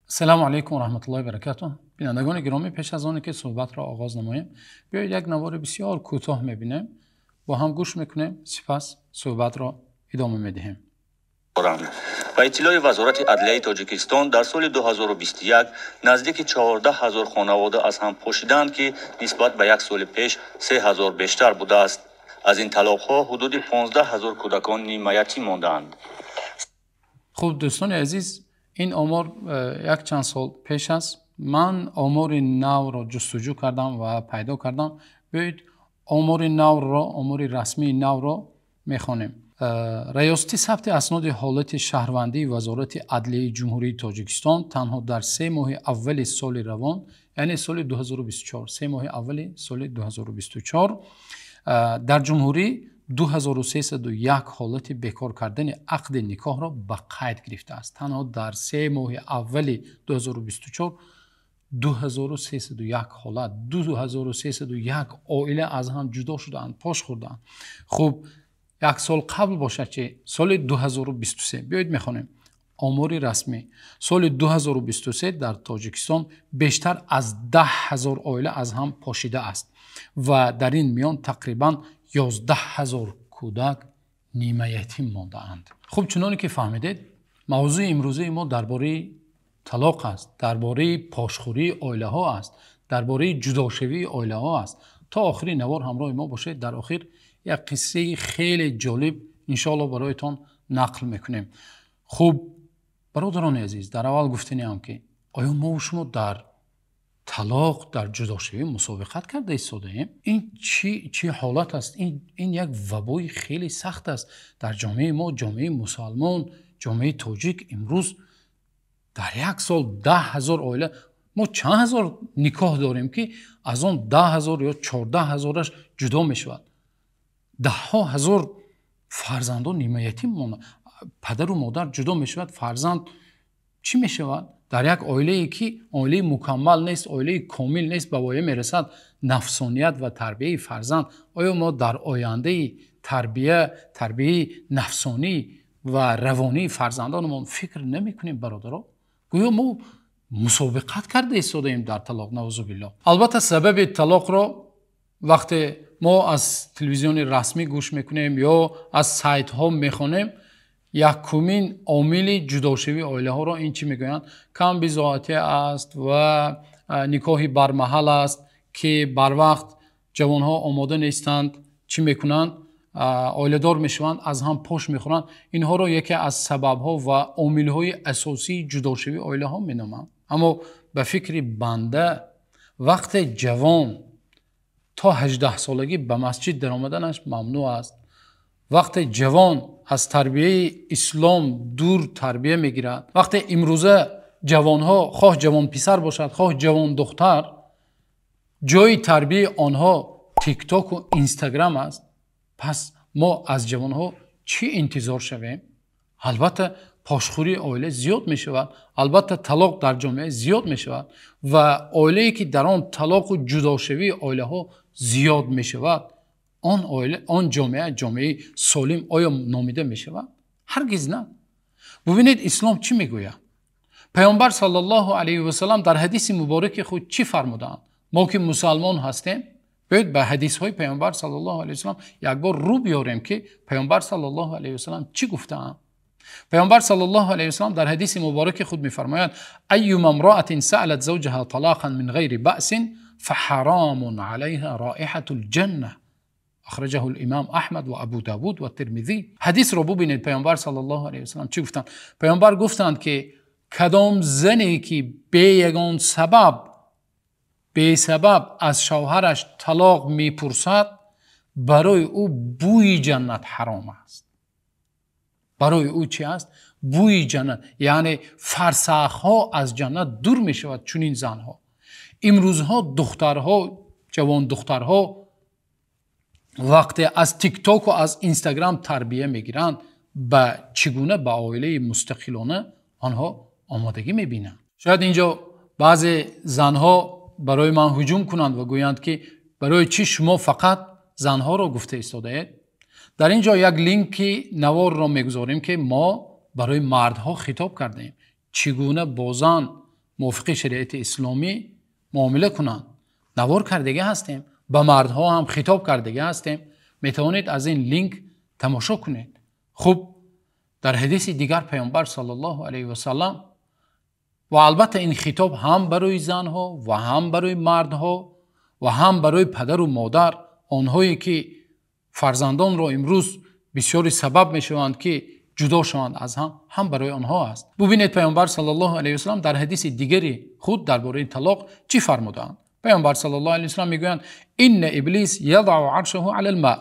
Ассалому алайкум ва раҳматуллоҳи ва баракатуҳ. Бинандагони гиромӣ, пеш аз оне ки суҳбатро оғоз намоем, биёед як навори бисёр кӯтоҳ мебинем, бо ҳам гӯш мекунем, сипас суҳбатро идома медиҳем. Ба иттилои Вазорати адлияи Тоҷикистон, дар соли 2021 наздики 14 ҳазор хонавода аз ҳам пошидаанд, ки нисбат ба як соли пеш 3 ҳазор бештар будааст. Аз ин талоқҳо ҳудуди 15 ҳазор кӯдакон нимаятим мондаанд. Хуб, дӯстони азиз, ин омор як чанд сол пеш аст. Ман омори навро ҷустуҷӯ кардам ва пайдо кардам. Биёед омори навро, омори расмии навро мехонем. Раёсати сабти асноди ҳолати шаҳрвандии Вазорати адлияи Ҷумҳурии Тоҷикистон танҳо дар 3 моҳи аввали соли равон, яъне соли 2024, 3 моҳи аввали соли 2024 дар ҷумҳурӣ 2301 ҳолати бекор кардани ақди никоҳро ба қайд гирифтааст. Танҳо дар 3 моҳи аввали 2024 2301 ҳолат, 2301 оила аз ҳам ҷудо шудаанд, пош хӯрдаанд. Хуб, як сол қабл бошад, чи соли 2023, биёед мехонем омори расмӣ. Соли 2023 дар Тоҷикистон бештар аз 10 ҳазор оила аз ҳам пошидааст ва дар ин миён тақрибан 11 ҳазор кӯдак нимаятим мондаанд. Хуб, чуноне ки фаҳмидед, мавзӯи имрӯзаи мо дар бораи талоқ аст, дар бораи пошхӯрии оилаҳо аст, дар бораи ҷудошавии оилаҳо аст. То охири навор ҳамроҳи мо бошед. Дар охир як қиссаи хеле ҷолиб иншоаллоҳ бароятон нақл мекунем. Хуб, бародарони азиз, дар аввал гуфтаниам ки оё мо ва шумо дар талоқ, дар ҷудошавӣ мусобиқат карда истодаем? Ин чӣ ҳолат аст? Ин як вабои хеле сахт аст дар ҷомеаи мо, ҷомеаи мусалмон, ҷомеаи тоҷик. Имрӯз дар як сол 10 ҳазор оила, мо чанд ҳазор никоҳ дорем, ки аз он 10 ҳазор ё 14 ҳазораш ҷудо мешавад. Даҳҳо ҳазор фарзандон нимаятим монанд. Падару модар ҷудо мешавад, фарзанд чӣ мешавад? Дар як оилае ки оилаи мукаммал нест, оилаи комил нест, ба воя мерасад нафсоният ва тарбияи фарзанд. Оё мо дар ояндаи тарбияи нафсонӣ ва равонии фарзандонамон фикр намекунем, бародаро? Гӯё мо мусобиқат карда истодаем дар талоқ, наузубиллоҳ. Албатта сабаби талоқро вақте мо аз телевизиони расмӣ гӯш мекунем ё аз сайтҳо мехонем, якумин омили ҷудошавии оилаҳоро ин чӣ мегӯянд? Камбизоатӣ аст ва никоҳи бармаҳал аст, ки барвақт ҷавонҳо омода нестанд, чӣ мекунанд? Оиладор мешаванд, аз ҳам пош мехӯранд. Инҳоро яке аз сабабҳо ва омилҳои асосии ҷудошавии оилаҳо меноманд. Аммо ба фикри банда, вақте ҷавон то 18 солагӣ ба масҷид даромаданаш мамнӯъ аст, вақте ҷавон аз тарбияи ислом дур тарбия мегирад, вақте имрӯза ҷавонҳо, хоҳ ҷавонписар бошад, хоҳ ҷавондухтар, ҷои тарбияи онҳо тиктоку инстаграм аст, пас мо аз ҷавонҳо чӣ интизор шавем? Албатта пошхӯрии оила зиёд мешавад, албатта талоқ дар ҷомеа зиёд мешавад ва оилае ки дар он талоқу ҷудошавии оилаҳо зиёд мешавад, он оила, он ҷомеа ҷомеаи солим оё номида мешавад? Ҳаргиз на. Бубинед, ислом чӣ мегӯяд? Паёмбар саллаллоҳу алайҳи васаллам дар ҳадиси мубораки худ чӣ фармудаанд? Мо ки мусалмон ҳастем, биёед ба ҳадисҳои паёмбар саллаллоҳу алайҳи васаллам як бор рӯ биёрем, ки паёмбар саллаллоҳу алайҳи васаллам чӣ гуфтаанд. Паёмбар саллаллоҳу алайҳи васаллам дар ҳадиси мубораки худ мефармояд: айюма имраатин саалат завҷаҳа талоқан мин ғайри баъсин фаҳаромун алайҳа роиҳатул ҷанна. Ахраҷаҳу л-имом Аҳмад ва Абу Давуд ва Тирмизӣ. Ҳадисро бубинед, паёмбар саллаллоҳу алайҳи васаллам чӣ гуфтанд? Паёмбар гуфтанд, ки кадом зане ки бе ягон сабаб, бесабаб аз шавҳараш талоқ мепурсад, барои ӯ бӯи ҷаннат ҳаром аст. Барои ӯ чӣ аст? Бӯи ҷаннат, яъне фарсахҳо аз ҷаннат дур мешавад чунин занҳо. Имрӯзҳо духтарҳо, ҷавон духтарҳо вақте аз тиктоку аз инстаграм тарбия мегиранд, ба чӣ гуна ба оилаи мустақилона онҳо омодагӣ мебинанд. Шояд инҷо баъзе занҳо барои ман ҳуҷум кунанд ва гӯянд, ки барои чӣ шумо фақат занҳоро гуфта истодаед? Дар ин ҷо як линки наворро мегузорем, ки мо барои мардҳо хитоб кардаем. Чӣ гуна бо зан мувофиқи шариати исломӣ муомила кунанд. Навор кардагӣ ҳастем, ба мардҳо ҳам хитоб кардагӣ ҳастем. Метавонед аз ин линк тамошо кунед. Хуб, дар ҳадиси дигар Паёмбар саллаллоҳу алайҳи васаллам, ва албатта ин хитоб ҳам барои занҳо ва ҳам барои мардҳо ва ҳам барои падару модар, онҳое ки фарзандонро имрӯз бисёре сабаб мешаванд ки ҷудо шаванд аз ҳам, ҳам барои онҳо аст. Бубинед, Паёмбар саллаллоҳу алайҳи васаллам дар ҳадиси дигари худ дар бораи талоқ чӣ фармудаанд? Паёмбар саллаллоҳу алайҳи васаллам мегӯянд: инна иблис ядау аршаҳу алал ма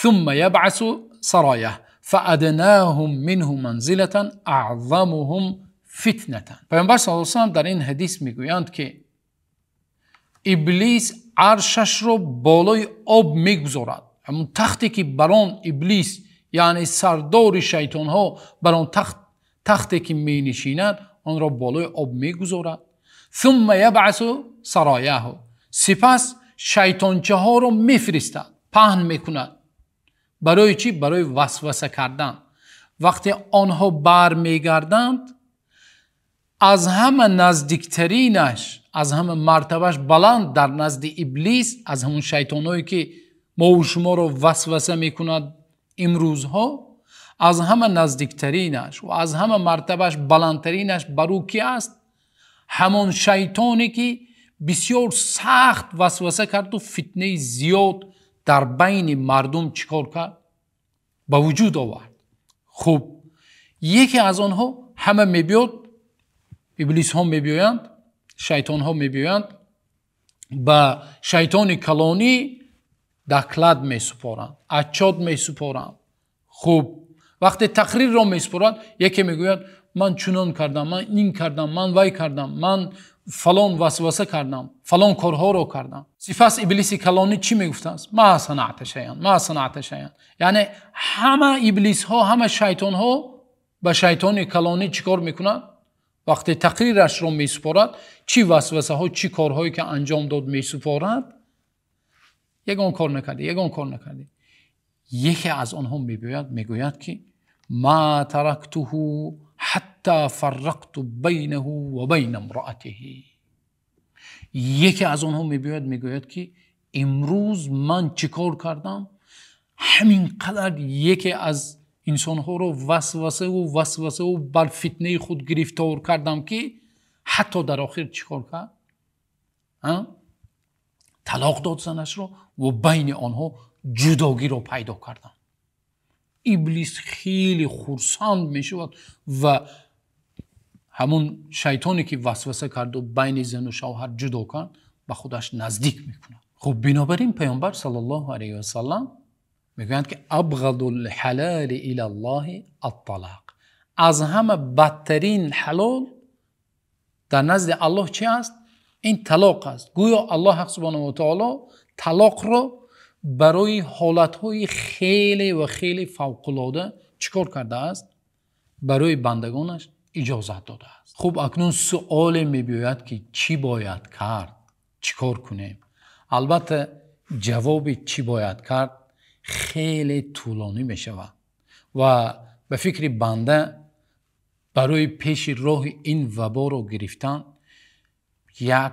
сумма ябъасу сарояҳ фааднаҳум минҳу манзилатан аъзамуҳум фитнатан. Паёмбар саллаллоҳу алайҳи васаллам дар ин ҳадис мегӯянд ки иблис аршашро болои об мегузорад. Ҳамон тахте ки бар он иблис, яъне сардори шайтонҳо, бар он тахте ки менишинад, онро болои об мегузорад. Сумма ябъасу сарояҳу, сипас шайтончаҳоро мефиристад, паҳн мекунад. Барои чӣ? Барои васваса кардан. Вақте онҳо бармегарданд, аз ҳама наздиктаринаш, аз ҳама мартабаш баланд дар назди иблис, аз ҳамон шайтонҳое ки мо шуморо васваса мекунад имрӯзҳо, аз ҳама наздиктаринаш ва аз ҳама мартабаш баландтаринаш бар ӯ ки аст? Ҳамон шайтоне ки бисёр сахт васваса кард ва фитнаи зиёд дар байни мардум чикор кард? Ба вуҷуд овард. Хуб, яке аз онҳо ҳама мебиёд, иблисҳо мебиёянд, шайтонҳо мебиёянд, ба шайтони калонӣ доклад месупоранд, отчёт месупоранд. Хуб, вақте тақрирро месупоранд, яке мегӯяд: ман чунон кардам, ман ин кардам, ман вай кардам, ман фалон васваса кардам, фалон корҳоро кардам. Сипас иблиси калонӣ чӣ мегуфтааст? Ма санаъта шайъан, ма санаъта шайъан. Яъне ҳама иблисҳо, ҳама шайтонҳо ба шайтони калонӣ чӣ кор мекунанд? Вақте тақрирашро месупорад, чӣ васвасаҳо, чӣ корҳое ки анҷом дод месупорад, ягон кор накардӣ, ягон кор накардӣ. Яке аз онҳо мебиёяд, мегӯяд ки ма тарактуҳу ҳатта фаррақту байнаҳу ва байна имраатиҳи. Яке аз онҳо мебиёяд, мегӯяд ки имрӯз ман чӣ кор кардам? Ҳамин қадар яке аз инсонҳоро васвасаву бар фитнаи худ гирифтор кардам ки ҳатто дар охир чӣ кор кард? Талоқ дод занашро ва байни онҳо ҷудогиро пайдо кардам. Иблис хеле хурсанд мешавад ва ҳамон шайтоне ки васваса кард ва байни зану шавҳар ҷудо кард, ба худаш наздик мекунад. Хуб, бинобар ин Паёмбар саллаллоҳу алайҳи васаллам мегӯянд ки абғадул ҳалоли илаллоҳи ат-талоқ. Аз ҳама бадтарин ҳалол дар назди Аллоҳ чи аст? Ин талоқ аст. Гӯё Аллоҳ субҳонаҳу ва таоло талоқро барои ҳолатҳои хеле ва хеле фавқулода чӣ кор кардааст? Барои бандагонаш иҷозат додааст. Хуб, акнун суоле мебиёяд ки чӣ бояд кард? Чӣ кор кунем? Албатта ҷавоби чӣ бояд кард хеле тӯлонӣ мешавад ва ба фикри банда барои пеши роҳи ин ваборо гирифтан як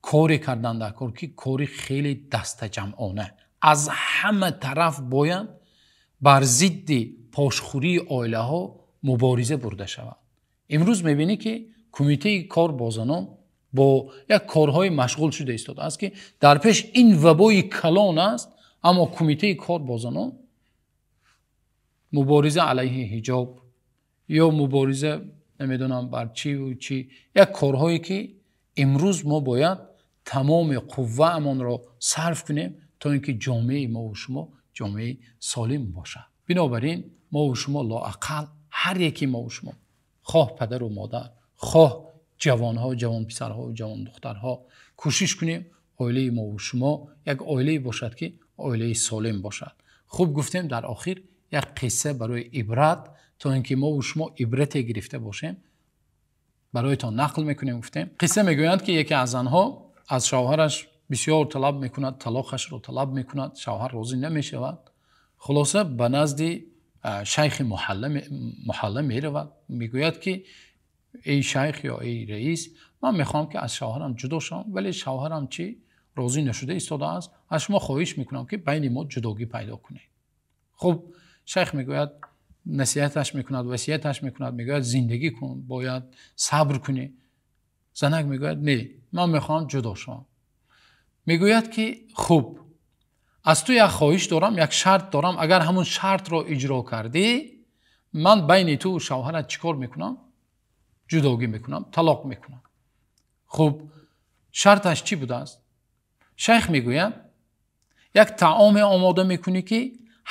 коре кардан дар кор ки кори хеле дастаҷамъона аз ҳама тараф бояд бар зидди пошхӯрии оилаҳо мубориза бурда шавад. Имрӯз мебинӣ ки кумитаи кор бо занон бо як корҳои машғул шуда истодааст ки дар пеш ин вабои калон аст, аммо кумитаи кор бо занон мубориза алайҳи ҳиҷоб ё мубориза намедонам бар чиву чӣ, як корҳое ки имрӯз мо бояд тамоми қувваамонро сарф кунем то инки ҷомеаи мо ва шумо ҷомеаи солим бошад. Бинобар ин мо ва шумо лоақал ҳар яке мо ва шумо, хоҳ падару модар, хоҳ ҷавонҳо, ҷавонписарҳо ва ҷавондухтарҳо, кӯшиш кунем оилаи мо ва шумо як оилае бошад ки оилаи солим бошад. Хуб, гуфтем дар охир як қисса барои ибрат, то инки мо ва шумо ибрате гирифта бошем, бароятон нақл мекунем. Гуфтем қисса мегӯянд ки яке аз занҳо аз шавҳараш бисёр талаб мекунад, талоқашро талаб мекунад, шавҳар розӣ намешавад. Хулоса ба назди шайхи муҳалла меравад, мегӯяд ки Эй шайх ё эй раис, ман мехоҳам ки аз шавҳарам ҷудо шавам, вале шавҳарам чӣ розӣ нашуда истодааст. Аз шумо хоҳиш мекунам ки байни мо ҷудогӣ пайдо кунед. Хуб, шайх мегӯяд, насиҳаташ мекунад, васияташ мекунад, мегӯяд зиндагӣ кун, бояд сабр кунӣ. Занак мегӯяд не, ман мехоҳам ҷудо шавам. Мегӯяд ки хуб, аз ту як хоҳиш дорам, як шарт дорам, агар ҳамон шартро иҷро кардӣ, ман байни ту ва шавҳарат чӣ кор мекунам? Ҷудогӣ мекунам, талоқ мекунам. Хуб, шарташ чӣ будааст? Шайх мегӯяд як таоме омода мекунӣ ки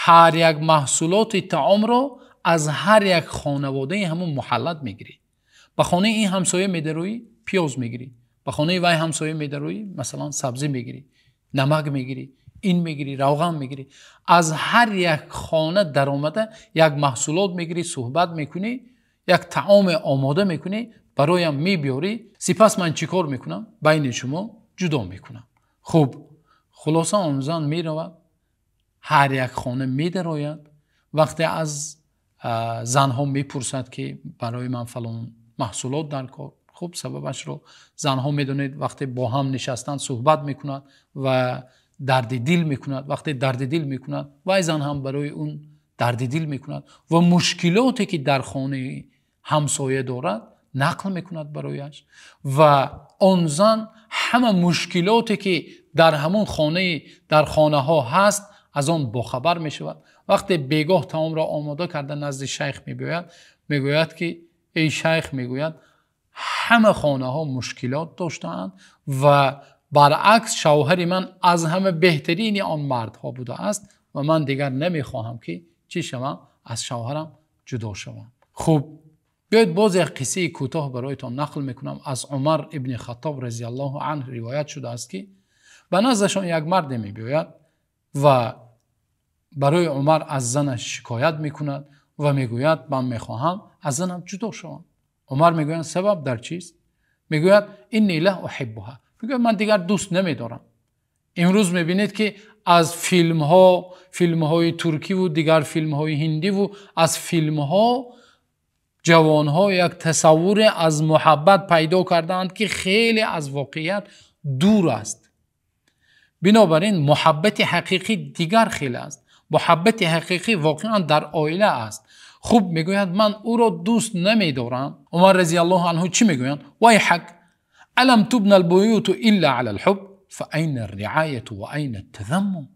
ҳар як маҳсулоти таомро аз ҳар як хонаводаи ҳамон маҳаллат мегирӣ. Ба хонаи ин ҳамсоя медароӣ, пиёз мегирӣ, ба хонаи вай ҳамсоя медароӣ, масалан сабзӣ мегирӣ, намак мегирӣ, ин мегирӣ, равған мегирӣ. Аз ҳар як хона даромада як маҳсулот мегирӣ, суҳбат мекунӣ, як таоме омода мекунӣ, бароям мебиёрӣ. Сипас ман чӣ кор мекунам? Байни шумо ҷудо мекунам. Хуб, хулоса он зан меравад, ҳар як хона медарояд. Вақте аз занҳо мепурсад ки барои ман фалон маҳсулот дар кор, хуб сабабашро занҳо медонед, вақте бо ҳам нишастанд суҳбат мекунад ва дарди дил мекунад. Вақте дарди дил мекунад, вай зан ҳам барои он дарди дил мекунад ва мушкилоте ки дар хонаи ҳамсоя дорад нақл мекунад барояш. Ва он зан ҳама мушкилоте ки дар ҳамон хона, дар хонаҳо ҳаст, аз он бохабар мешавад. Вақте бегоҳ таомро омода карда назди шайх мебиёяд, мегӯяд ки эй шайх, мегӯяд ҳама хонаҳо мушкилот доштаанд ва баръакс шавҳари ман аз ҳама беҳтарини он мардҳо будааст ва ман дигар намехоҳам ки чӣ шавам, аз шавҳарам ҷудо шавам. Хуб, биёед боз як қиссаи кӯтоҳ бароятон нақл мекунам. Аз Умар ибни Хаттоб разияллоҳу анҳу ривоят шудааст ки ба наздашон як марде мебиёяд ва барои Умар аз занаш шикоят мекунад ва мегӯяд ман мехоҳам аз занам ҷудо шавам. Умар мегӯяд сабаб дар чист? Мегӯяд инни ла уҳиббуҳа, мегӯяд ман дигар дӯст намедорам. Имрӯз мебинед ки аз филмҳо, филмҳои туркӣ ва дигар филмҳои ҳиндӣ ва аз филмҳо ҷавонҳо як тасаввуре аз муҳаббат пайдо кардаанд ки хеле аз воқеият дур аст. Бинобар ин муҳаббати ҳақиқӣ дигар хел аст. Муҳаббати ҳақиқӣ воқеан дар оила аст. Хуб, мегӯяд ман ӯро дӯст намедорам. Умар разияллоҳу анҳу чӣ мегӯянд? Вайҳак алам тубна албуюту илла ала алҳуб фаайна арриояту ва айна аттазаммум.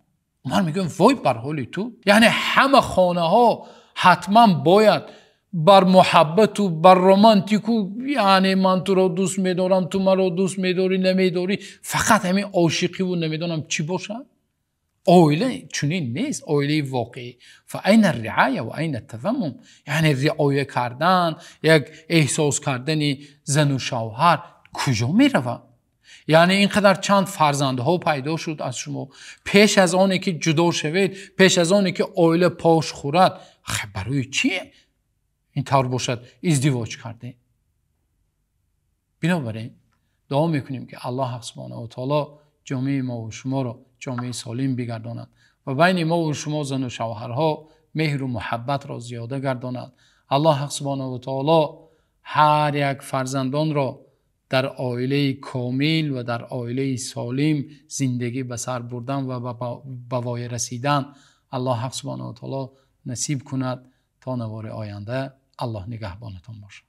Умар мегӯяд вой бар ҳоли ту, яъне ҳама хонаҳо ҳатман бояд бар муҳаббату бар романтику, яъне ман туро дӯст медорам, ту маро дӯст медорӣ, намедорӣ, фақат ҳамин ошиқиву намедонам чӣ бошад. Оила чунин нест, оилаи воқеӣ. Фаайна арриоя ва айна аттазаммум, яъне риоя кардан, як эҳсос кардани зану шавҳар куҷо меравад? Яъне ин қадар чанд фарзандҳо пайдо шуд аз шумо. Пеш аз оне ки ҷудо шавед, пеш аз оне ки оила пош хӯрад, барои чӣ ин тавр бошад издивоҷ кардем? Бинобар ин дуо мекунем ки Аллоҳ субҳонаҳу ва таоло ҷомеаи мо ва шуморо ҷомеаи солим бигардонад ва байни мо ва шумо зану шавҳарҳо меҳру муҳаббатро зиёда гардонад. Аллоҳ субҳонаҳу ва таоло ҳар як фарзандонро дар оилаи комил ва дар оилаи солим зиндагӣ ба сар бурдан ва ба воя расидан Аллоҳ субҳонаҳу ва таоло насиб кунад. То навори оянда Аллоҳ нигаҳбонатон бошад.